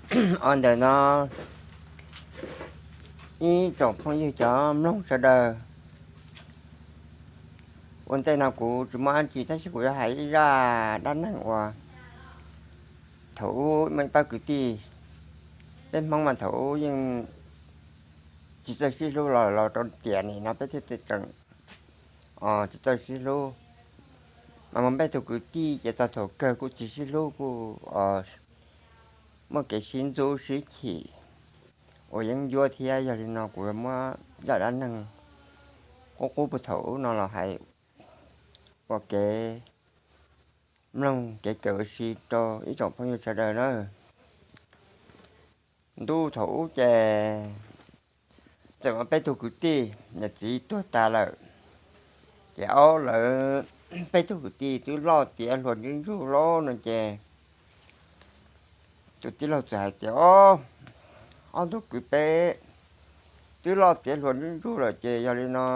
Ua ntawm no ib tsoom phooj ywg cov mloog sawv daws, ua ntej no kuv tsis muaj dab tsi tab sis kuv yuav hais ib zaj dab neeg uas thaum ub muaj ib pab kwv tij, peb Hmoob mas thaum ub yeej tsis txawj sib hlub los los rau tiam nim no peb thiaj tseem tsis txawj sib hlub. Mas muaj peb tug kwv tij ces txog thaum kawg kuj tsis sib hlub kuj muaj kev sib ntxub sib chim uas yeeb ncuab thiab. Yog li no kuv muab zaj dab neeg qub qub puag thaum ub no los hais ua kev mloog kev kawm ua si rau ib tsoom phooj ywg sawv daws na. Ntuj thaum ub ces txawm muaj peb tug kwv tij, niam txiv tuag tas lawm, ces ob lawv peb tug kwv tij twb loj tiav hluas ntswb ntsuj lawm no ces tus tij laug txawm hais tias, Ob, ob tug kwv peb twb loj tiav hluas ntswb ntsuj lawm ces yog li no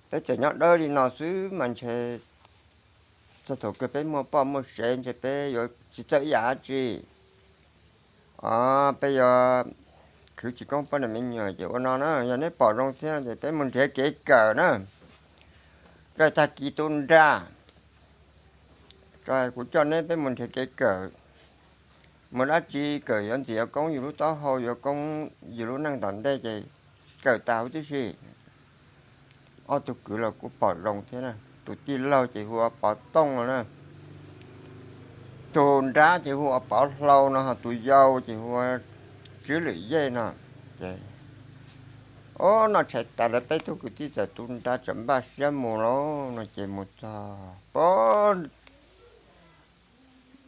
peb txawm nyob dawb li no xwb mas ntshe txog thaum kawg peb muaj poj muaj sev ntshe peb yuav tsis txawj ib yam dab tsi. Peb yuav khwv tsis koob poj niam me nyuam ces ua no na, yog neb pom zoo thiab ces peb mus nrhiav kev kawm na, tso tag kis tu nra, tso kuv coj neb peb mus nrhiav kev kawm. Mus dab tsi kawm yuav ntxim yuav koob yus lub taub hau, yuav koob yus lub neej tom ntej ces kawm tas huv tib si. Ob tug kwv los kuj pom zoo thiab na, tus tij laug ces hu ua Pov Tooj no na, tus nrab ces hu ua Pov Hlau no, ho tus yau ces hu ua Tswv Lwm Yej no. Ces ob noj tshais tas lawv peb tug kwv tij txawm tu nra txawm npaj siab mus lauj no ces mus txog pem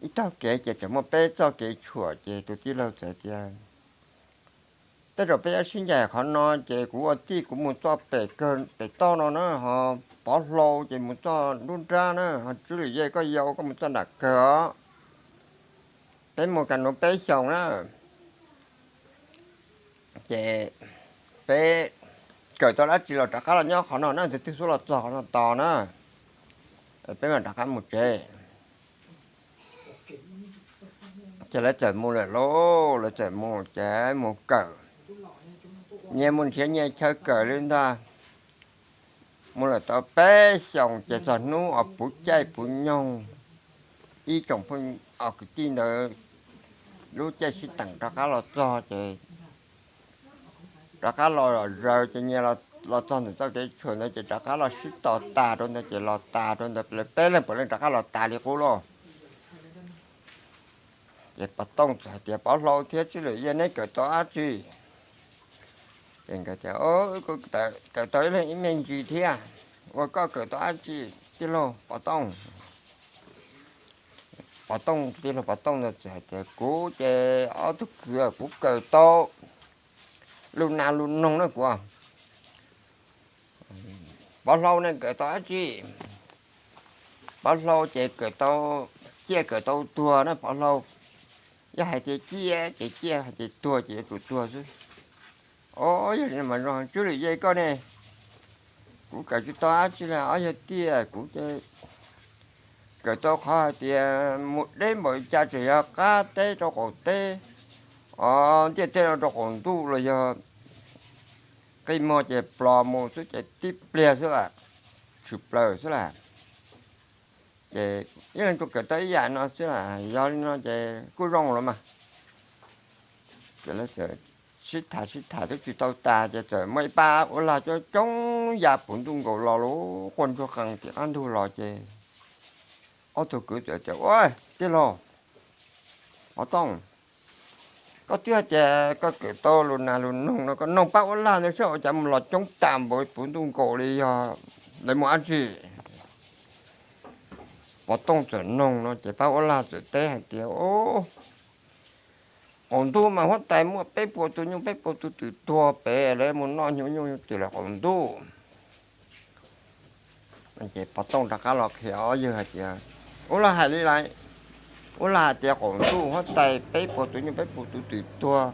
ib tog kev ces tseem muaj peb txoj kev tshuam ces tus tij laug txawm tias, Tej zaum peb yuav sib ncaim qhov no ces kuv ua tij kuv mus txoj pem kawg pem toj no na, ho Pov Hlau ces mus txoj nruab nrab na, ho Tswv Lwm Yej koj yau koj mus txoj nram kawg os. Peb mus kas nuv peb xyoos na, ces peb kawm tau dab tsi los rov qab los nyob qhov no na, tus twg xub los txog qhov no tos na, peb mam rov qab mus tsev. Ces lawv txawm mus lawm lauj, lawv txawm mus ces mus kawm, nyias mus nrhiav nyias chaw kawm li ntag. Mus lawm tau peb xyoos ces txog hnub uas puv caij puv nyoog ib tsoom phooj ywg kwv tij ntawd lub caij sib teem rov qab los txog ces rov qab los zom zaws ces nyias los txog ntawm txoj kev tshuam ntawd ces rov qab los sib tos tas rau ntawd ces los tas rau ntawd lawv peb leeg puav leej rov qab los tas li qub lauj. Ces Pov Tooj txawm hais tias, Pov Hlau thiab Tswv Lwm Yej neb kawm tau dab tsi? Ces nkawd tias, Kawm tau ib leeg ib me ntsis thiab. Ua koj kawm tau dab tsi tij laug Pov Tooj? Pov Tooj, tij laug Pov Tooj ntawd txawm hais tias, Kuv ces ob tug kwv kuv kawm tau lus nas lus noog na kuv. Pov Hlau ne kawm tau dab tsi? Pov Hlau ces kawm tau ciaj kawm tau tuag na Pov Hlau. Yog hais tias ciaj ces ciaj, hais tias tuag ces yuav tsum tuag xwb. Os, yog li mas zoo. Tswv Lwm Yej koj ne? Kuv kawm tsis tau dab tsi li os yawg tiag, kuv ces kawm tau qhov hais tias mus deb npaum li cas tseem yog qab teb rau qaum teb, os, ntiaj teb no rau qaum ntuj los yog qi muag ces plos mus xwb ces tib pliag xwb las, tshwm plaws xwb las. Ces ib leeg tsuas kawm tau ib yam no xwb las, yog li no ces kuj zoo los mas. Ces lawv txawm sib tham sib tham twb tsis tau tas ces txawm muaj ib pab uab lag coob coob ya puv ntuj nkaus los lub quaj ntsuag qees tim qab ntug los ces ob tug kwv txawm tias, Ua, tij laug Pov Tooj, koj twb hais tias koj kawm tau lus nas lus noog no, koj noog pab uab lag ntawd saib ua cas mus los coob tas npaum puv ntuj nkaus li, yog lawv mus dab tsi? Pov Tooj txawm noog no ces pab uab lag txawm teb hais tias, Ub, qaum ntuj mas huab tais muaj peb puas tus nyuj peb puas tus twm tuag pem, lawv mus noj hnyuv nyuj hnyuv twm lawm qaum ntuj. Ces Pov Tooj rov qab los qhia ob yawg hais tias, Uab lag hais li lawm, uab lag hais tias qaum ntuj huab tais peb puas tus nyuj peb puas tus twm tuag,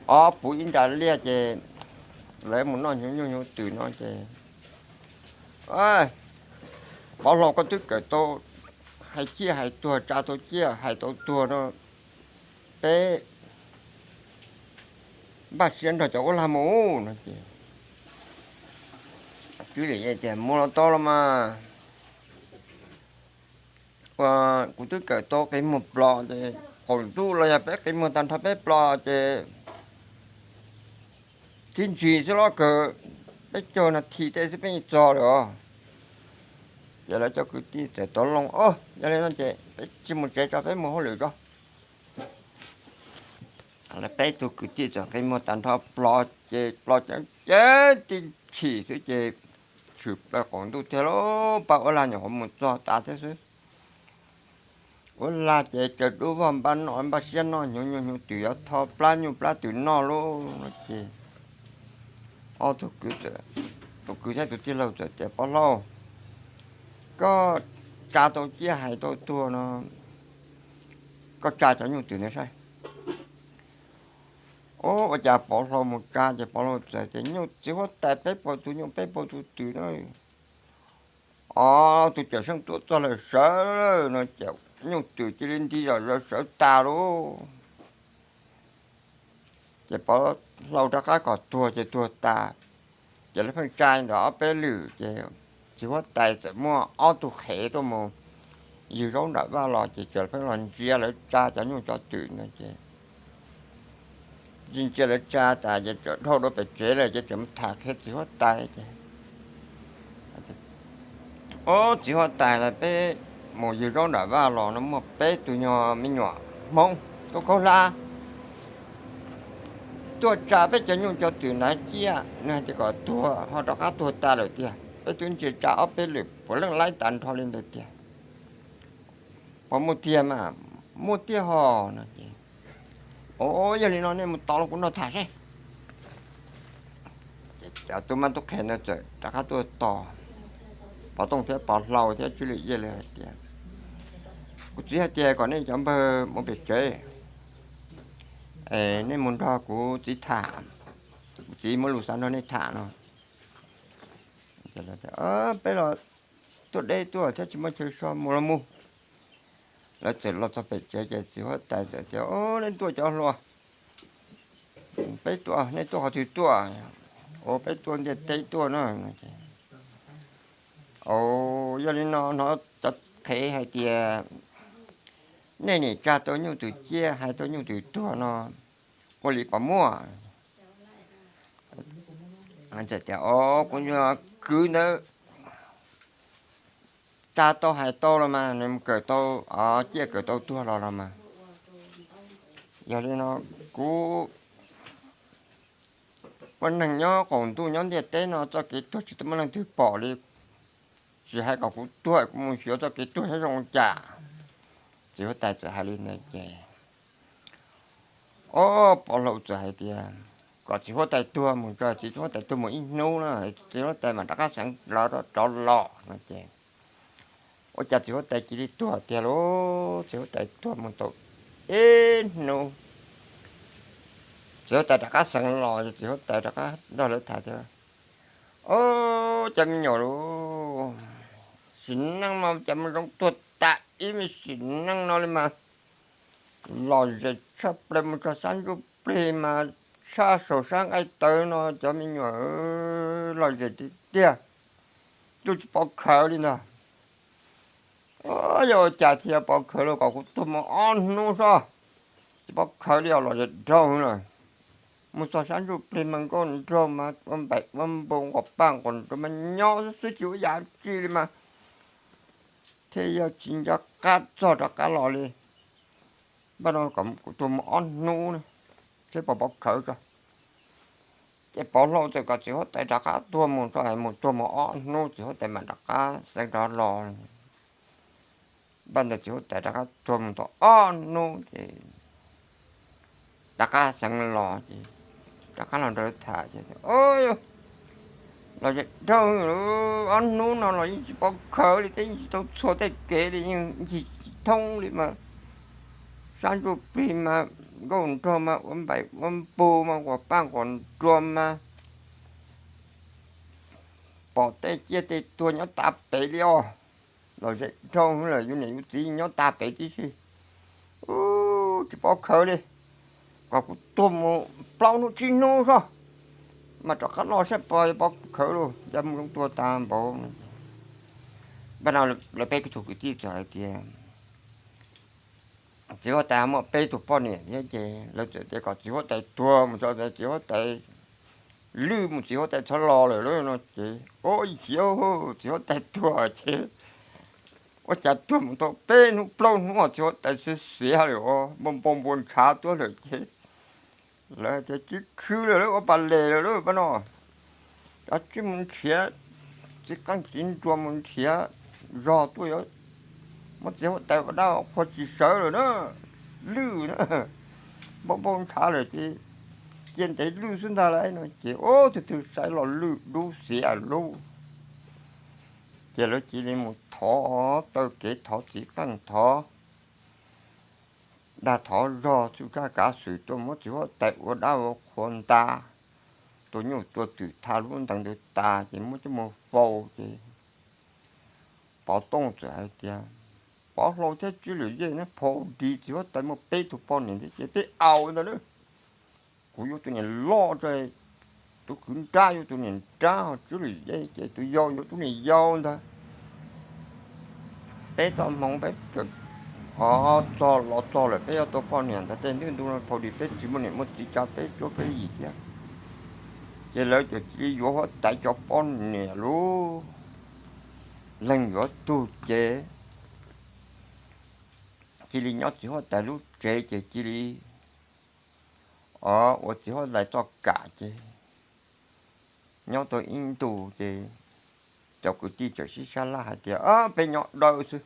ob puv ib nra liaj ces lawv mus noj hnyuv nyuj hnyuv twm no ces, Pov Hlau, koj twb kawm tau hais ciaj hais tuag, tsa tau ciaj hais tau tuag no, peb npaj siab nrog cov uab lag mus no ces, Tswb Lim Yej tias, Mus los tau los mas, ua kuv twb kawm tau qi muag plos ces, qaum ntuj los yog peb qi muag tag nrho peb plos ces, tib ntsis xwb los kawg, peb caug nas this tej xwb peb yeej txog lawm os. Ces lawv cov kwv tij txawm tau loo, Au, yog li no ces peb tsis mus tsev tso, peb mus hauj lwm tso. Lawv peb tug kwv tij txawm qi muag tag nrho plos ces plos ceev ceev tib chim xwb ces tshwm plaws qaum ntuj tiag lauj, pab uab lag nyuam qhuav mus txog tas thiab xwb. Uab lag ces tsaws dub vog npaj noj npaj siab noj hnyuv nyuj hnyuv twm, yuav tho plab nyuj plab twm noj lauj no ces, ob tug kwv, tus kwv thiab tus tij laug txawm tias, Pov Hlau, koj tsa tau ciaj hais tau tuag no, koj tsa cov nyuj twm no saib. Ua cas Pov Hlau mus tsa ces Pov Hlau txawm tias, Nyuj txiv huab tais peb puas tus nyuj peb puas tus twm na. Ob tug cawm seej tuaj txog lawm sawv no ces nyuj twm cia li nti zom zaws sawv tas lauj. Ces Pov Hlau rov qab kom tuag ces tuag tas. Ces lawv pheej tsa ntawm ob peb lwm ces txiv huab tais txawm muaj ob tug qhev tuaj mus ywg zaub nram vaj los ces txawm pheej los ntsia lawv tsa cov nyuj cov twm no ces, ntsia lawv tsa tas ces txawm dhau rau pem tsev lawm ces txawm mus tham qhia txiv huab tais ces, Ob, txiv huab tais, peb mus ywg zaub nram vaj los no muaj peb tug nyuag me nyuam Hmoob tuaj khaub hlab tuaj tsa peb cov nyuj cov twm na ciaj, nws hais tias kom tuag ho rov qab tuag tas lawm tiag. Peb twb ntsia tsa ob peb lwm puav leej laib tas nrho li ntawd tiag. Puas muaj tiag mas? Muaj tiag hos no ces, Au, yog li no nej mus tos los kuv nrog tham seb. Ces cov tub mab tub qhe ntawd txawm rov qab tuaj tos Pov Tooj thiab Pov Hlau thiab Tswb Lim Yej li hais tias, Kuv txiv hais tias kom nej cov npawg mus pem tsev, nej mus nrog kuv txiv tham, kuv txiv muaj lus xav nrog nej tham no. Peb los tuaj deb tuaj thiab tsis muaj chaw so, mus los mus. Lawv txawm los txog pem tsev ces txiv huab tais txawm tias, Au, nej tuaj cov hluas, peb tuaj, nej tuaj qhov twg tuaj? Au, peb tuaj ntiaj teb tuaj na. Au, yog li no hnov cov qhev hais tias nej nim tsa tau nyuj twm ciaj hais tau nyuj twm tuag no, ua li puas muaj? Tias, Au, kuv nyuag kwv ntawd tsa tau hais tau los mas, nws mus kawm tau ciaj kawm tau tuag los los mas. Yog li no kuv ua neeg nyob qaum ntuj nyob ntiaj teb no txoj kev tuag tsis tau muaj leej twg pom li. Tsis hais kom kuv tuag kuv mus xyuas txoj kev tuag saib zoo li cas. Txiv huab tais txawm hais li ntawd ces, Au, Pov Hlau txawm hais tias, Kom txiv huab tais tuag mus tso, txiv huab tais tuag mus ib hnub na, txiv huab tais mam rov qab xeev rov los no ces, ua cas txiv huab tais cia li tuag tiag lauj. Txiv huab tais tuag mus tau ib hnub, txiv huab tais rov qab xeev los, txiv huab tais rov qab nrog lawv tham tias, Au, cov me nyuam lauj, sim neej mas cas mus zoo tuag tas ib me sim neej no li mas. Lom zem tshaj plaws, mus txog sab ntsuj plig mas tshaj saum sab nqaij tawv no, cov me nyuam, lom zem tiag tiag, twb tsis pov khawv li ntag. Yog ua cas thiaj pov khawv los, kom kuv tuag mus ob hnub sob, tsis pov khawv li os, lom zem dhau lawm. Mus txog sab ntsuj plig mas nkauj nraug mas ua npaim ua npu nquas paj nquas nruas mas nyob xwb tsis ua yam tsi li mas thiaj yog tsis nco qab txog rov qab los li. Npaj no kom kuv tuag mus ob hnub na, seb puas pov khawv tso. Ces Pov Hlau txawm kom txiv huab tais rov qab tuag mus tso, mus tuag mus ob hnub txiv huab tais mam rov qab xeev rov los. Npaj ntawd txiv huab tais rov qab tuag mus tau ob hnub ces rov qab xeev los ces rov qab los nrog lawv tham ces, Lom zem dhau, ob hnub no los yeej tsis pov khawv li thiab yeej tsis tau txhua tej kev li, yeej ncig tsis thoob li mas. Sab ntsuj plig mas nkauj nraug mas ua npaim ua npu mas nquas paj nquas nruas mas pom tej ciaj tej tuag nyob tas pem li os. Lom zem dhau lawm, yus niam yus txiv nyob tas pem tib si. Tsis pov khawv li. kom kuv tuag mus plaub hnub tsib hnub xwb, mas rov qab noj saib puas yuav pov khawv lauj, ncaj mus zoo tuag tag npaum. Npaj no lawv peb tug kwv tij txawm hais tias txiv huab tais muaj peb tug poj niam thiab ces lawv txawm tias kom txiv huab tais tuag mus tso, txiv huab tais lwj mus, txiv huab tais txhob los lawm lauj no ces, ua ciav txiv huab tais tuag ces ua cas tuag mus tau peb hnub plaub hnub txiv huab tais xiav xiav lawm, npau npau npau ntshav tuaj lawm ces lawv tias tsis khwv lawm, lawv ua pas les lawm lauj, npaj no rov qab mus nrhiav txiv qeej txiv nruas, mus nrhiav zog tuaj yuav muab txiv huab tais ua dab qhua tsis sawv lawm na, lwj na, npau npau ntshav lawm ces cia ntev lwj xwb ntag lauj no ces ua tug twg saib los lwj dub xiav lub. Ces lawv cia li mus thov taw kev, thov txiv qeej, thov dag, thov zog, txhwj kab kav xwm tuaj muab txiv huab tais ua dab ua qhua nta, tua nyuj tua twm tha lub ntees ntawd tas ces muab coj mus faus ces Pov Tooj txawm hais tias, Pov Hlau thiab Tswb Lwm Yej neb phau dis txiv huab tais muaj peb tug poj niam thiab ces peb aus ntag lauj. Kuv yuav tus niam loj rau, tus kwv nrab yuav tus niam nrab, ho Tswb Lwm Yej ces tus yau yuav tus niam yau ntag. Peb txoj hmoov peb kawm, o, txog los txog lawm, peb yuav tua poj niam ntag, tej ntuj ntu no phau dis peb tsis muaj niam muaj txiv tsa peb cuab peb yig thiab. Ces lawv txawm cia li yuav huab tais cov poj niam lauj, leeg yuav tug ces cia li nyob txiv huab tais lub tsev ces cia li, o, ua txiv huab tais txoj kam ces nyob tau ib ntus ces cov kwv tij txawm sib sab laj hais tias, Peb nyob dawb xwb,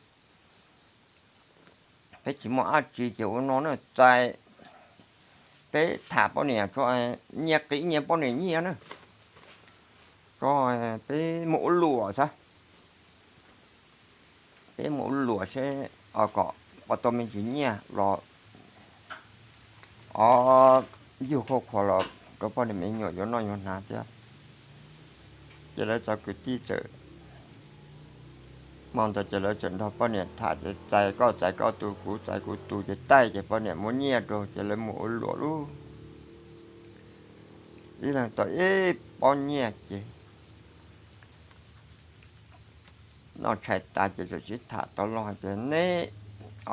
peb tsis muaj dab tsi ces ua no na, txais, peb tham poj niam tso, nyiaj qiv nyiaj poj niam nyiaj na, tso, peb mus ua luam xwb. Peb mus ua luam seb, o, kom ua tau me ntsis nyiaj los, o, yug khauj khuav los rau poj niam me nyuam yuav noj yuav hnav thiab. Ces lawv cov kwv tij txawm, hmo ntawd ces lawv txawm nrog poj niam tham ces txais koj txais koj tus, kuv txais kuv tus ces taij ces poj niam muab nyiaj rau ces lawv mus ua luam lauj. Ib leeg tau ib pob nyiaj ces noj tshais tas ces txawm sib tham tau los hais tias, Neb, o,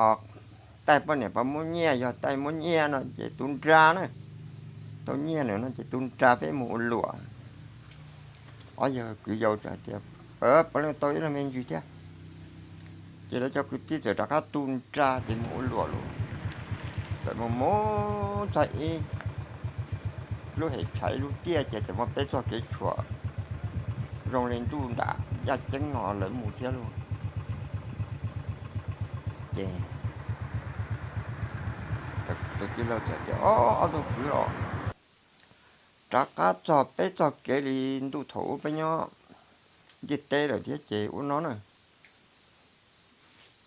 taij poj niam puas muab nyiaj? Yog taij muab nyiaj no ces tus nra na, tau nyiaj lawm no ces tus nra peb mus ua luam. Ob yawg kwv yau txawm hais tias, Puav leej tau ib leeg me ntsis thiab. Ces lawv cov kwv tij txawm rov qab tu nra ces mus ua luam lauj. Txawm mus mus txog ib lub hem tshav ib lub tiaj ces txawm muaj peb txoj kev tshuam zoo li ntuj nram yaj ceeb no lawv mus thiab lauj. Ces tus tij laug txawm tias, Ob tug kwv los, rov qab txog peb txoj kev li ntuj thaum ub peb nyob ntiaj teb lawm thiab ces ua no na,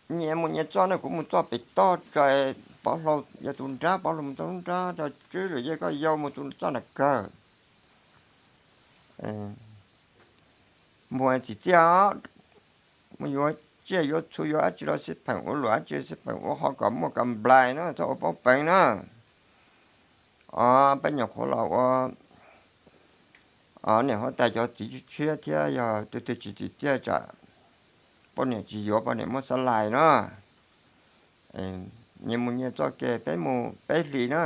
nyias mus nyias txoj na, kuv mus txoj pem toj tso, Pov Hlau yog tus nrab, Pov Hlau mus txoj nrab, tso Tswb Lwm Yej koj yau mus tus txoj nram kawg. Mus txim txiaj os, mus yuav tsiaj yuav txhu yuav dab tsi los xij pheem ua luam dab tsi xij pheem ua qhov kom muaj kom nplais na, txhob ua poob peev na. O, peb nyuam qhuav los ua niam huab tais cov txiv tshiab thiab, yog tus twg tsis txim txiaj tsam poj niam tsis yuav, poj niam muab xab lais na. Nyias mus nyias txoj kev, peb mus peb hlis na.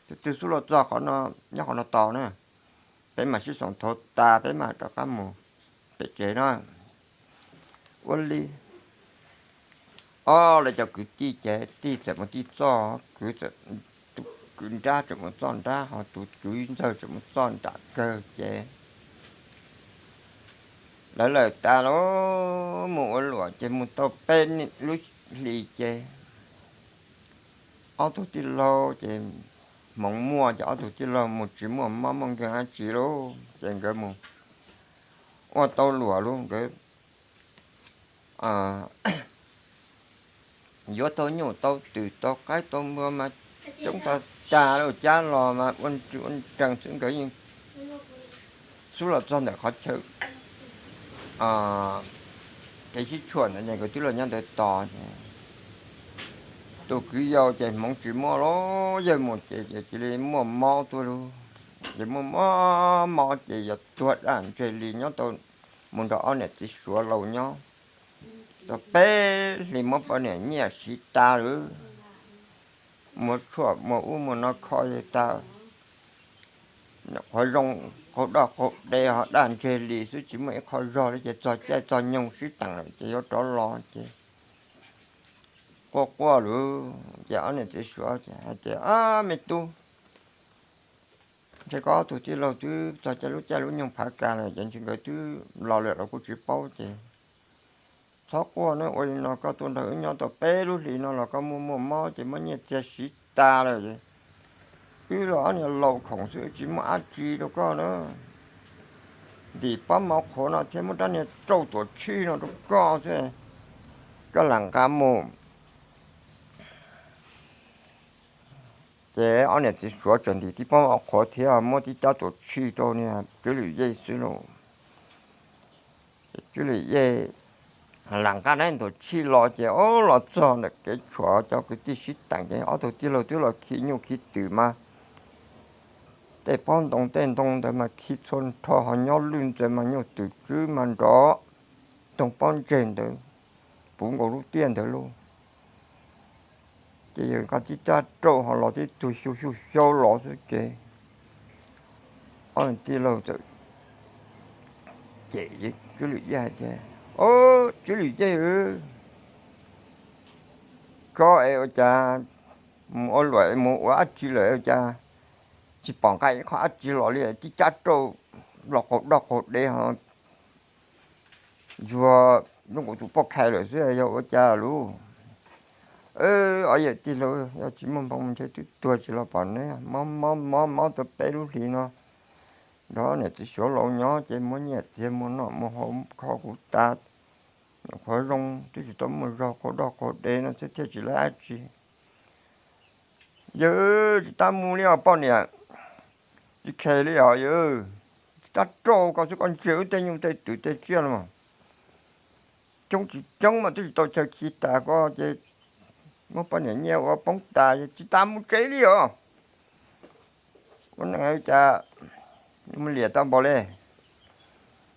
Tus twg xub los txog qhov no, nyob qhov no tos na, peb mam sib xaus thauv tas peb mam rov qab mus pem tsev na. Ua li ob lawv cov kwv tij ces tij txawm mus tij txoj, kwv, tus kwv nrab txawm mus txoj nrab, ho tus kwv ntxawg txawm mus txoj nram kawg ces lawv lawm tas los mus ua luam ces mus tau peb lub hlis ces ob tug tij laug ces hmoov muaj ces ob tug tij laug mus tsis muaj mob muaj nkeeg dab tsi lauj ces nkawd mus ua tau luam lauj, nkawd yuav tau nyuj tau twm tau qaib tau npua mas coob tag tag lauj, cab los mas ua nrees xwb, nkawd yeej xub los txog ntawm qhov chaw kev sib tshuam ntawd ces nkawd twb los nyob ntawd tos ces tus kwv yau ces hmoov tsis muaj los yawg mus ces cia li muaj mob tuaj lauj. Ces muaj mob mob ces yog tuag daj ntseg li nyob tau mus nrog ob niam txiv suav laus nyob tau peb hlis muab poj niam nyiaj siv tas lawm, muaj tshuaj muaj ub muaj no kho tas, qhuav zoo qaug doj qaug de ho daj ntseg li xwb tsis muaj ib qho zog li ces txog caij txog nyoog sib teem lawm ces yuav rov los ces quaj quaj lawm ces ob niam txiv suav hais tias, Ab me tub, ntshe koj ob tug tij laug twb txog caij lub caij lub nyoog phav kas lawm ces ntshe nkawd twb los lawm los kuj tsis paub ces txhob quaj na, ua li no koj tuaj nrog wb nyob tau peb lub hlis no los koj muaj muaj mob ces muab nyiaj txiag siv tas lawm es wb los ob niag laus khoom xwb wb tsis muaj dab tsi rau koj na. Ntim pob mov qhuav no thiab muab rab niag rauj tuam tshij no rau koj xwb, koj lam nqa mus. Ces ob niam txiv suav tseem ntim tib pob mov qhuav thiab muab tib rab tuam tshij rau niag Tswv Lwm Yej xwb lauj. Ces Tswv Lwm Yej lam nqa rab tuam tshij los ces ob los txog ntawm kev tshuam cov kwv tij sib teem ces ob tug tij laug twb los khi nyuj khi twm mas tej pob ntoo tej ntoo ntawd mas khi txhua nrho ho nyob lwj ntxaws mas nyuj twm tswb mas nrov toog pob ntseg ntawd puv nkaus lub tiaj ntawd lauj. Ces yawg nqa tib rab rauj ho los tib tug xyu xyu xyau los xwb ces ob tij laug txawm cem Tswv Lwm Yej hais tias, Au, Tswv Lwm Yej, koj es ua cas mus ua luam mus ua dab tsi lawm ua cas tsis pom nqa ib qho dab tsi los li, tib rab rauj los qaug doj qaug de ho yuag zoo nkaus tus poj khais lawm xwb yog ua cas lauj? Ob yawm tij laug, yog tsis muaj npoo ntshe twb tuag tsis los pom neb, mob mob mob tau peb lub hlis no nrog niam txiv suav laus nyob ces muab nyiaj txiag muab noj muab haus kho kuv tas, nyuam qhuav zoo twb tsis tau muaj zog qaug doj qaug de no xwb thiaj tsis lab dab tsi. Yawg, tsis tab mus li os poj niam, tsis khes li os yawg. Tib rab rauj ko xwb koj ntsia wb tej nyuj tej twm tej tsiaj no mas coob tsis coob mas twb tsis tau chaw khi tas ko ces muab poj niam nyiaj ua poob tas tsis tas mus tsev li os. Ua neej cas mus liam tau npaum li.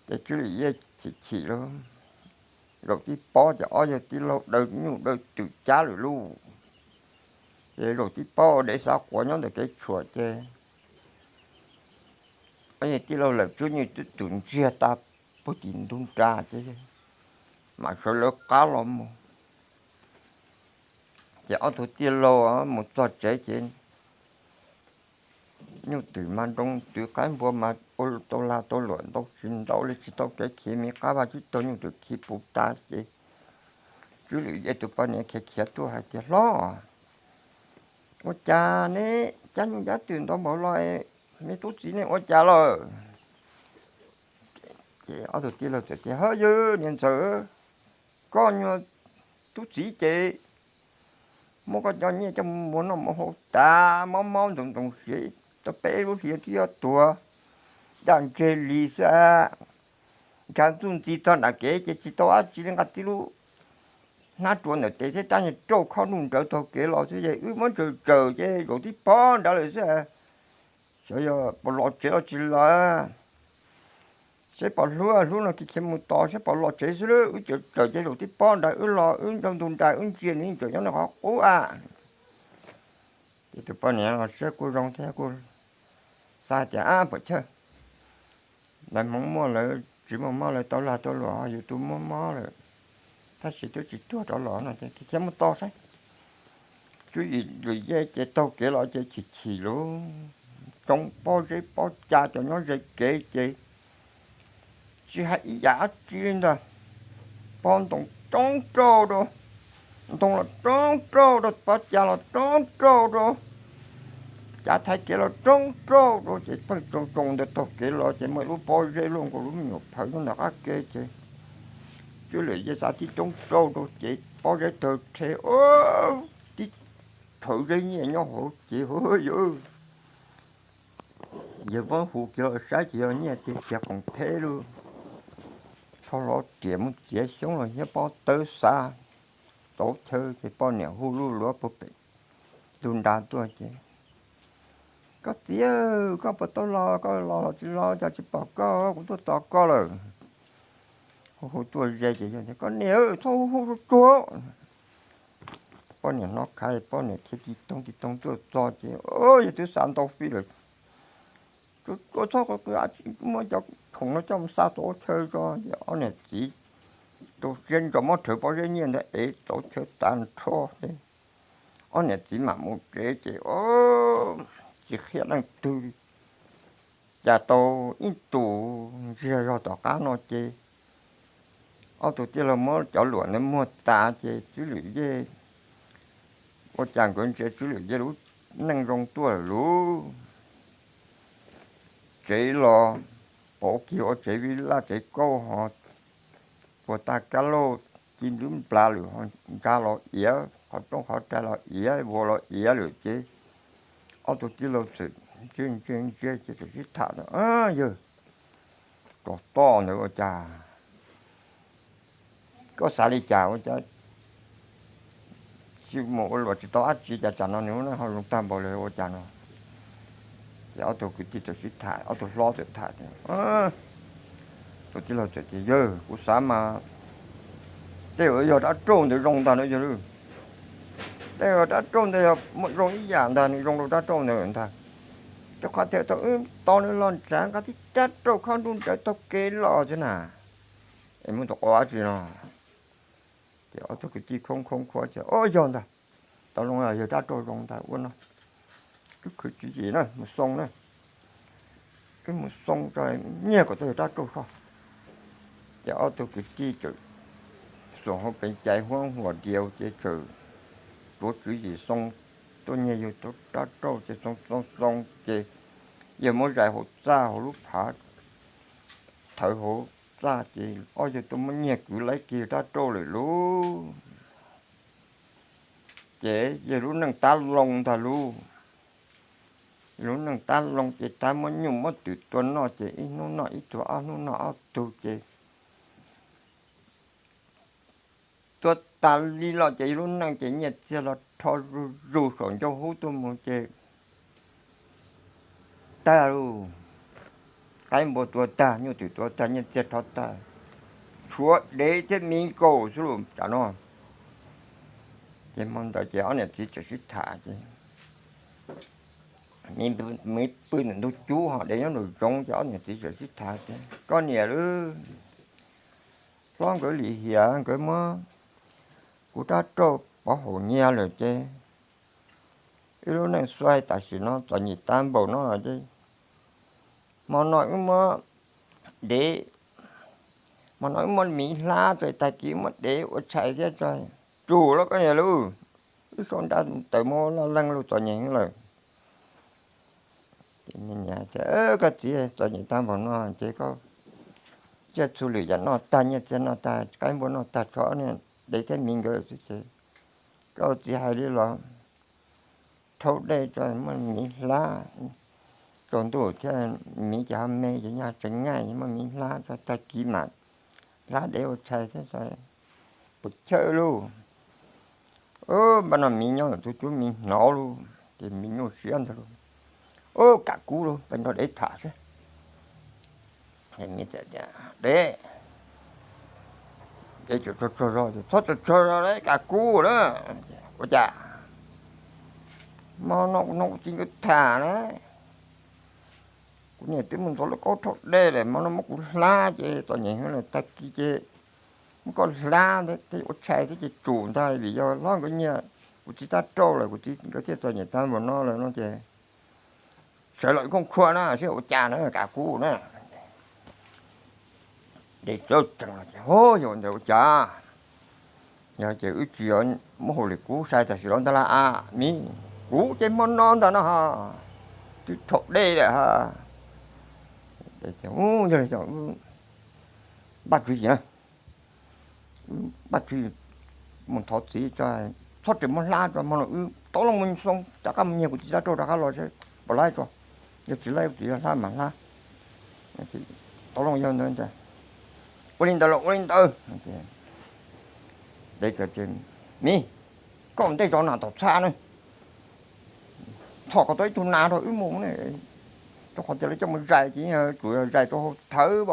Ces Tswv Lwm Yej chim chim lauj, zaum tib pob ces ob yawg tij laug daws nyuj daws twm cab lawm lauj. Ces zaum tib pob dev xav quav nyob ntawm kev tshuam ces ob yawg tij laug lawm tsuab nyuj twb twm ntsiag tas puag tim ntug nra ces mam sawv lawv qab los mus. Ces ob tug tij laug mus txog tsev ces nyuj twm mas nroo twv qaib npua mas ua tau lag tau luam ntau tsis ntau li tsis tau kev khiav, me qab vaj tsib taug nyuj twm khi puv tas ces Tswv Lwm Yej tus poj niam khiav khiav tuaj hais tias, Hlob, ua cas neb cab nyuj cab twm ntau npaum los me tub txiv nej ua cas lawm? Ces ob tug tij laug txawm tias, Hawb, yawg niam ntxawm, koj nyuag tub txiv ces muab koj cov nyiaj coj mus noj mus haus tas mob mob ntxoov ntxoov siav tau peb lub hlis twb yuav tuag daj ntseg li xwb. Nrhav ntxuj ntxiv txog nram kev ces tsis tau dab tsi li, nqa tib lub hnab rua ntawm tes thiab rab niag rauj khob ntuj nrawd taug kev los xwb ces wb muab ntsaws ntsaws ces zaum tib pob nrad lawm xwb. Xyov yog puas los tsev los tsis los, seb puas hlub hlub no khiav khiav mus tos seb puas los tsev xwb lauj. Wb tsaws tsaws ces zaum tib pob nrad wb los wb nraug ntug nra wb ntsia nws tseem nyob nram qhov qub a. Ces tus poj niam los saib kuj zoo thiab kuj xav tias, Ab, puas chawj, lawv hmoov muaj lawv tsis muaj mob lawv tau lag tau luam ho yus tus muaj mob lawm, tab sis twb tsis tuag rov los no ces khiav mus tos saib. Tswv Lwm Yej ces taug kev los ces chim chim lauj, tsoo pob zeb pob ca cov nyob ze kev ces tsis hais ib yam dab tsi li ntag. Pob ntoo roob rauj rau, ntoo los roob rauj rau, pob ca los roob rauj rau, cav thaiv kev los roob rauj rau ces pheej tsoo tsoo ntawd taug kev los ces muaj ib lub pob zeb luaj nkaus lub me nyuam phawv nyob ntawm qab kev ces Tswv Lwm Yej xav tib roob rauj rau ces pob zeb tawg rhe, tib rhawv zeb nyiaj nyob hauv ces, Yawg, yawg muab hu kiag los saib ces yog nyiaj tiag tiag, qoom theb lauj. Tsho hlob riam mus txiav xyoob los nyiab pob tawb xav, tauv chaw ces poj niam hu luj luav puag pem ntug nra tuaj ces, koj txiv, koj puas tau los, koj los los tsis los cas tsis pom koj, kuv tuaj tos koj lawm. Hu hu tuaj ze ces yog tias, koj niam, txhob hu hu tsuag tsuag. Poj niam hnov khav, poj niam thiaj tig toog tig toog tuaj txog ces, yog twb xav ntau fij lawm, tsuag tsuag txhob, muab cov khoom no coj mus xa tau ua chaw tso. Ces ob niam txiv rau siab ntso muab rhawv pob zeb nyiaj ntawd ev tau chaw tag nrho ces ob niam txiv mam mus tsev ces tsis qhia leej twg li. Cas tau ib ntus ntsiag zog tom qab no ces ob tug tij laug muab cov luam ntawd muag tas ces Tswv Lwm Yej, ua cas nkawd ntsia Tswv Lwm Yej lub neej zoo tuaj lawm lauj. Tsev los pauv kiag ua tsev vij laj tsev kaub ho puas tag kab lauj, ci nplwb nplas lawm ho ntsa los iav, qhov rooj qhov rais los iav, vuas los iav lawm ces ob tug tij laug txawm ntsia ntsia ntsia ces txawm sib tham tias, yawg, tsov toj ntawd ua cas, koj xav li cas ua cas tsis mus ua luam tsis tau dab tsi cas tsam no nws lub neej ho zoo tag npaum li ua cas no? Ces ob tug kwv tij txawm sib tham, ob tug hlob txawm tham tias, tus tij laug txawm tias, yawg, kuv xav mas tej zaum yog rab rauj ntawd zoo ntag no yawg lauj. Tej zaum rab rauj ntawd yog muaj zoo ib yam ntag, nws zoo rau rab rauj ntawd ntag. Rau qhov tias thaum wb tos nws los nrad nqa tib rab rauj khob nruj nrawv taug kev los thiab na, es muaj tus quav dab tsi no. Ces ob tug kwv tij khoob khoob khuav tias, o, yog ntag, tau loo yog rab rauj zoo ntag ua no, wb khwv tswv yim na mus xoo na, wb mus xoo tso, nyiag kom tau yog rab rauj soj. Ces ob tug kwv tij txawm xuas hauv peev cai huab huas diaus ces txawm tuav tswv yim xoo tuaj nyiag yawg rab rauj ces xoo xoo xoo ces yawg muab zais hauv txaj hauv lub phav, thawv hauv txaj ces ob yawg tuaj muab nyiag kwv laib kiag rab rauj lawm lauj. Ces yawg lub neej tab loo ntag lauj. Lub neej tab loo ces tab muab nyuj muab twm tua noj ces ib hnub noj ib tug ob hnub noj ob tug ces tuag tas li los ces yawg lub neej ces nyiaj txiag los rho zuj zus saum ncauj hub tuaj mus ces tag lauj. Qaib npua tua tag, nyuj twm tua tag, nyiaj txiag rho tag, tshuav dev thiab miv nkaus xwb lauj tsam no. Ces hmo ntawd ces ob niam txiv txawm sib tham ces miv pw ntawm ntug cub ho dev nyob nraum zoov ces ob niam txiv txawm sib tham tias, koj niam lauj, hlob nkawd lim hiam nkawd muab kuv rab rauj pov haum nyiag lawm ces wb lub neej xuav tam sim no txom nyem tag npaum no ces hmo no wb muab dev, hmo no wb muab miv hlab tso, tag kis muab dev ua tshais thiab tso, tsum lauj koj niam lauj. Wb sau nra tawm mus laj leej lauj, txom nyem heev lawm. Ces niam tias, koj txiv, txom nyem tag npaum no ces koj tsiaj txhu lwm yam noj tag, nyiaj txiag noj tag, qaib npua noj tag, tshuav dev thiab miv nkawd xwb ces koj ua txiv hais li los rhaub dej tso, muab miv hlab, tsaus ntuj thiab miv ces ho me ces nyob tsev ngaij, muab miv hlab tso, tag kis mam hlab dev ua tshais thiab, puas chawj lauj. Npaj no miv nyob ntawm tus cub miv hnov lauj, ces miv nyuaj siab ntag lauj. Ub, kam kub lauj, peb nrog dev tham seb. Dev, dev tsuas tsaug tsaug zog, txhob tsaug tsaug zog, kam kub na. Ua cas? Hmo no kuv hnov kuv txiv nkawd tham na, kuv niam twb mus ntxuav lauj kaub rhaub dej lawm, hmo no muab kuv hlab ces txom nyem heev lawm, tag kis ces muab koj hlab thiab ua tshais thiab ces tsum ntag, vim yog hlob nkawd nyiag kuv txiv rab rauj lawm, kuv txiv nkawd thiaj txom nyem tag npaum no lawm no ces sawv los khooj khuaj na, seb ua cas na, kam kub na. Dev txawm tsees los ces, yog ua cas? Yog ces wb tsis muab hauj lwm kub sai tam sim los ntag lauj a miv, kuv ces hmo no ntag no ha, twb rhaub dej lawm ha. Yog li npaj tswv yim na, npaj tswv yim mus thov txiv tso, txhob ris muab hlab tso, hmo no wb tau los mus xoo rov qab mus nyiag kuv txiv rab rauj rov qab los seb puas laib tso, yog tsis laib kuv txiv hlab mas hlab. Tau los yog ntawd, ua li ntawd los ua li ntawd. Dev txawm tias, Miv, koj ua ntej zov nas tom txha na, txhom kom tau ib tug nas rau wb mus ne, rau qhov tias lawv coj mus zais ces tsuas yog zais rau hauv thawv,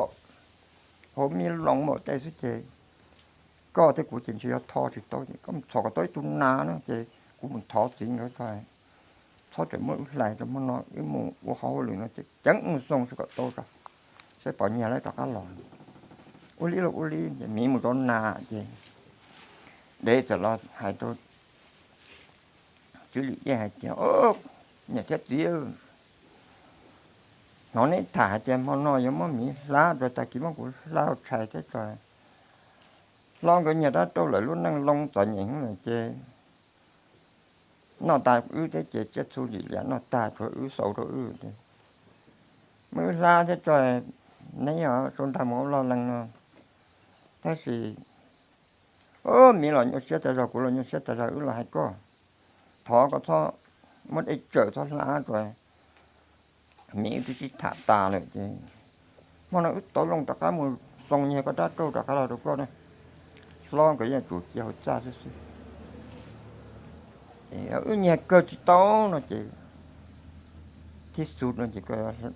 hauv mi loos npaum tej xwb ces koj thiab kuv ces ntshe yuav tho tsis tau ces koj mus txhom kom tau ib tug nas na ces kuv mus thov txiv nkawd tso, txhob tseem muab wb hlais rau hmo no, wb mus ua qhov hauj lwm no ces ceev mus xoo saib kom tau tso, saib pom nyiag lawv rov qab los. Ua li los ua li ces miv mus zov nas ces dev txawm los hais rau Tswv Lim Yej hais tias, Niam thiab txiv, hnov neb tham hais tias hmo no yuav muab miv hlab rau, tag kis muab kuv hlab ua tshais thiab tso. Hlob nkawd nyiag rab rauj lawm, lub neej loo txom nyem heev lawm ces noj tag wb thiab ces tsiaj txhu lim liam noj tag tshuav wb xaus rau wb ces muab wb hlab thiab tso, neb yog sau ntag mus ua loj lees no. Tab sis miv los nyuaj siab tas zog, kuv los nyuaj siab tas zog, wb los hais koj, thov koj txhob muab dej tsawm txhob hlab rau. Miv twb sib tham tas lawm ces hmo no wb tau loo rov qab mus xoo nyiag koj rab rauj rov qab los rau koj na. Hlob nkawd yeej tsum cia hauv txaj xwb xwb. Wb nyiag kawg tsis tau no ces thib xu no ces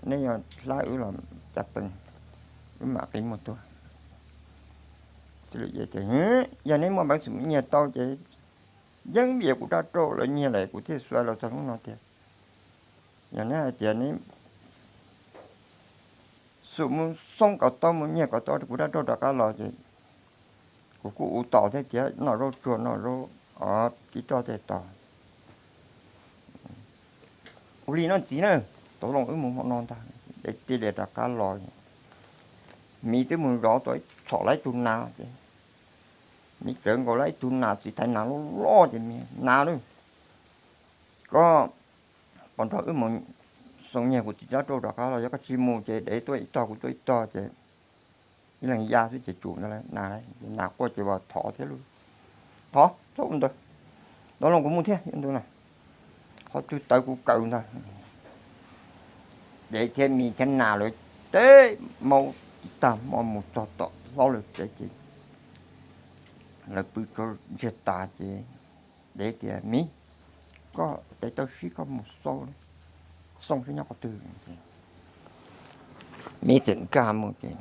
neb yuav hlab wb los cas pees, wb mam qi muag tuag. Yog neb muaj peev xwm nyiag tau ces yeej vim kuv rab rauj lawv nyiag lawm kuv thiaj xuas los txog hnub no tiag. Yog neb hais tias neb xum mus xoo kom tau mus nyiag kom tau kuv rab rauj rov qab los ces kuv kuj ua tom thiab tias noj zaub tsuag noj zaub kib roj tej tos. Ua li no txiv na, tau loo wb mus hmo no ntag. Dev thiaj li rov qab los, miv twb mus zov tau txhom lawm ib tug nas ces miv tsawv nkaus lawm ib tug nas, txiv thaiv nas loj loj ces miv, Nas lauj, koj puas nrog wb mus xoo nyiag kuv txiv rab rauj rov qab los? Yog koj tsis mus ces dev tuaj ib tog kuv tuaj ib tog ces ib leeg ya xwb ces tsum ntag. Nas, nas quaj ces vas thov thiab lauj. Thov, thov ua ntawd, tau loo kuv mus thiab ua ntawd na, qhov twg tawv kuv kaw ntag. Dev thiab miv thiab nas lawv teb maub tib tag hmo mus txog tom hlob lawv tsev ces lawv pw tso ntsiag tas ces dev tias, Miv, koj tes tau sib koj mus xoo, xoo seb nyob qhov twg. Miv txawm nkag mus ces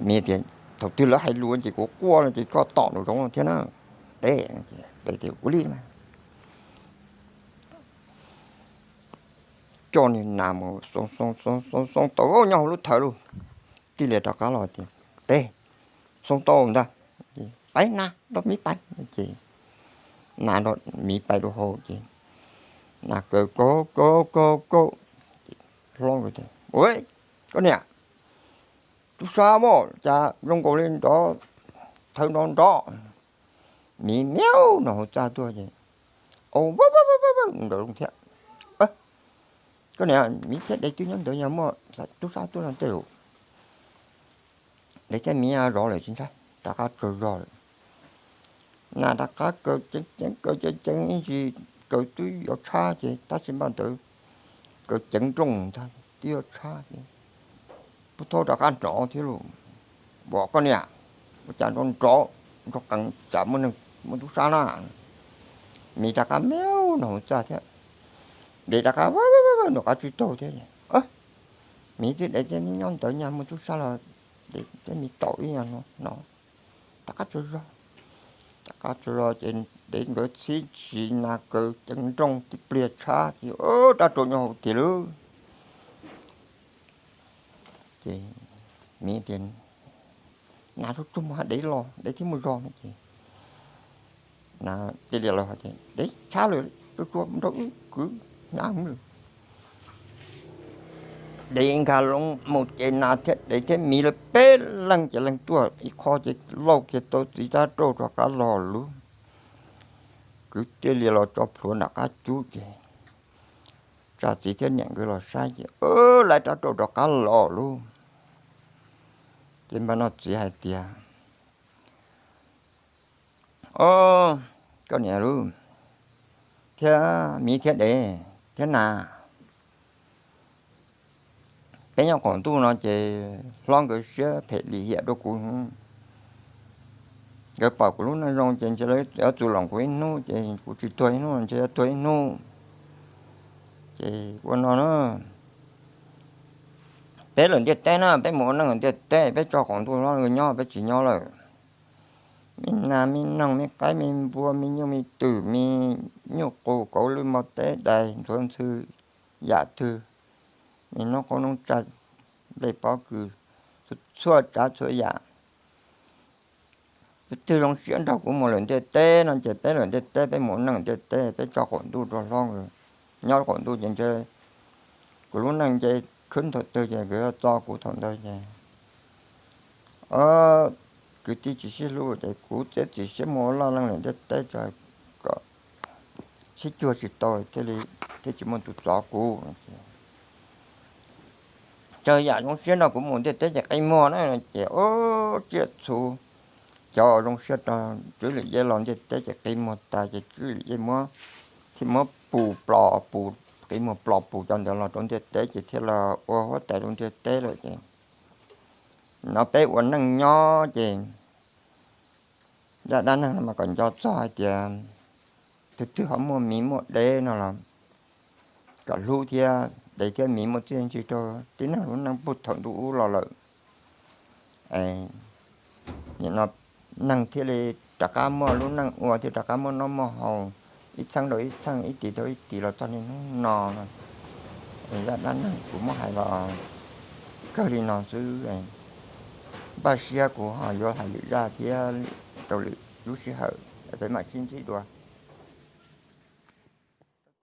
miv tias, Thaum twg lawv hais lus ces kuv quaj no ces koj tom nraum zoov no thiab na. Dev, dev tias, Ua li mas. Coj niag nas mus xoo xoo xoo xoo xoo tau nyob hauv lub thawv lauj, tij lias rov qab los tias, Dev, xoo tau ntag, pais na, nrog miv pais. Ces nas nrog miv pais rau hauv ces nas kaw kaw kaw kaw kaw. Hlob tias, Ua, koj niam, tub sab muaj cas zoo nkaus li nrov, thawv nrov nrov. Miv miaub noj hauv txaj tuaj ces, Au, nrov zoo thiab. Koj niam, miv thiab dev twb nyob ntawd, yog muaj tub sab tuaj no tej zaum dev thiab miv zov lawm tsis ntshai. Rov qab tsaug zog lawm. Nas rov qab kaw ceev ceev kaw ceev ceev ib ntsis, kaw twb yuav tshab ces tab sis npaj ntawd kaw ceev nrooj ntag twb yuav tshab ces puag thaub rov qab hnov thiab lauj, Ua, koj niam, ua cas nrov nrov, nrov qees tsam muaj neeg muaj tub sab na. Miv rov qab miaub noj hauv txaj thiab. Dev rov qab, rov qab tsis taug thiab. Miv thiab dev thiab nyob ntawd nyaj muaj tub sab los dev thiab miv taum ib nyuag no, rov qab tsaug zog. Rov qab tsaug zog ces dev nkawd txhib tsis nas kaw ceev nrooj tib pliag tshab ces rab rau nyob hauv tiag lauj. Ces miv tias, Nas tsuag tsuag mus hais dev los dev thiaj muaj zog no ces nas cia li los hais tias, Dev tshab lawm, tsuag tsuag nrog wb kwv hnyav heev. Dev nkag loo mus ces nas thiab dev thiab miv lawv peb leeg ces leeg tuaj ib qho ces lauj kiag tau txiv rab rauj rov qab los lauj. Kwv cia li los tso plhuav nram qab cub ces tsa txiv thiab niam nkawd los saib ces, Lawv rab rauj rov qab los lauj. Ces npaj no txiv hais tias, Au, koj niam lauj, thiab miv thiab dev thiab nas, peb nyob qaum ntuj no ces hlob nkawd siab phem lim hiam rau kuv. nkawd pom kuv lub neej zoo ces ntshe lawv yuav txuas loos kuv ib hnub ces kuv tsis tuag ib hnub ntshe yuav tuag ib hnub. Ces ua no na, peb lawm ntiaj teb na, peb mus ua neej lawm ntiaj teb, peb tso qaum ntuj hlob nyob, peb tsis nyob lawm. Me nas me noog me qaib me npua me nyuj me twm me nyuj qus kauv lwj mos teb dais ntxhuav ntxhw yam twg, me noob qoob noob tsav nplej pob kws, txhua tsav txhua yam, twb zoo siab nrog kuv mus lawm ntiaj teb no ces peb lawm ntiaj teb, peb mus ua neej ntiaj teb, peb tso qaum ntuj rau hlob nyob qaum ntuj ces ntshe kuv lub neej nce khwb thaum twg ces nkawd yuav txo kuv thaum ntawd ces, o, kwv tij tsis sib hlub ces kuv txiav txim siab mus ua loj leej lawm ntiaj teb tso, kom sib cuag tsis tau thiaj li, thiaj tsis muaj tus txov kuv. Txhua yam zoo siab nrog kuv mus ntiaj teb ces qi muag na, ces ua tsiaj txhu, cov zoo siab rau Tswv Lim Yej los ntiaj teb ces qi muag tas ces Tswv Lim Yej muab, thiaj muab pus plos pus, qi muag plos pus cov ntawd los rau ntiaj teb ces thiaj los ua huab tais rau ntiaj teb lawm ces, no peb ua neej nyob ces zaj dab neeg no mas kom nco txog hais tias tus twg ho muaj miv muaj deb no los kom hlub thiab, deb thiab miv muaj txiaj ntsig rau tib neeg lub neej puag thaum ntuj ub los lawm. Nim no neeg thiaj li rov qab muaj lub neej ua thiab rov qab muaj noj muaj haus, ib txheej rau ib txheej, ib tis rau ib tis los txog niaj hnub no. Zaj dab neeg kuv muab hais los kawg li no xwb. Npaj siab kuv ho yuav hais lwm zaj thiab rau lwm lub sij hawm, peb mam sib ntsib dua.